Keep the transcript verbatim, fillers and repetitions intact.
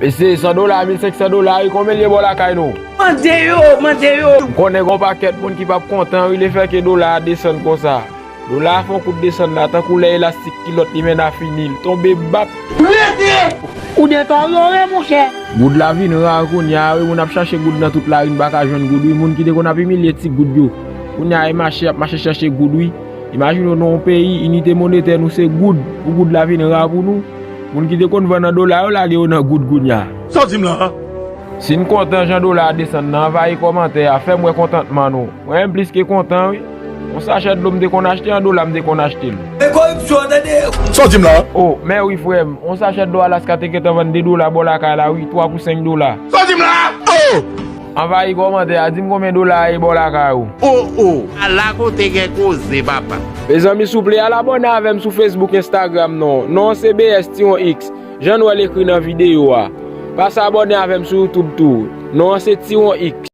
E se san dola, mil senk san dola, wi, konbyen l ye bò lakay nou? Mande yo, mande yo. M konnen gen yon pakèt moun ki p ap kontan, wi, lefètke dola a desann konsa. Dola a fè yon kout desann la, tankou lè elastik kilòt li men a fini, l tonbe bap. Ou detòryore, monchè. Goud la vin ra kounye a, wi, moun ap chache goud nan tout lari, n pa ka jwenn goud, wi. Moun ki te konn ap imilye ti goud yo, kounye a, e mache, ap mache chache goud, wi. Imajine w nan yon peyi, inite monetè nou se goud, pou goud la vin ra pou nou. Moun ki te konn vann an dola yo lage yo nan goud kounye a. Sa w di m la a? Si n kontan jan dola a desann nan, anvayi kòmantè a, fè m wè kontantman nou. Mwen menm plis ke kontan, wi. Yon sachè dlo m te konn achte, an dola m te konn achte l. E koripsyon, tande! Sa w di m la a? O, men wi, frè m, yon sachè dlo Alaska te gentan vann de dola bò lakay la, wi, twa pou senk dola. Sa w di m la a? O! Anvayi kòmantè a, di m konbyen dola a ye bò lakay ou. O, o! Ala kote gen koze, papa. Mezanmi, souple, al abòne avè m sou Facebook, Instagram, non. Non an se B S Tiwon X. Jan nou wè l ekri nan videyo a. Pase abòne avè m sou YouTube tou. Non an se Tiwon X.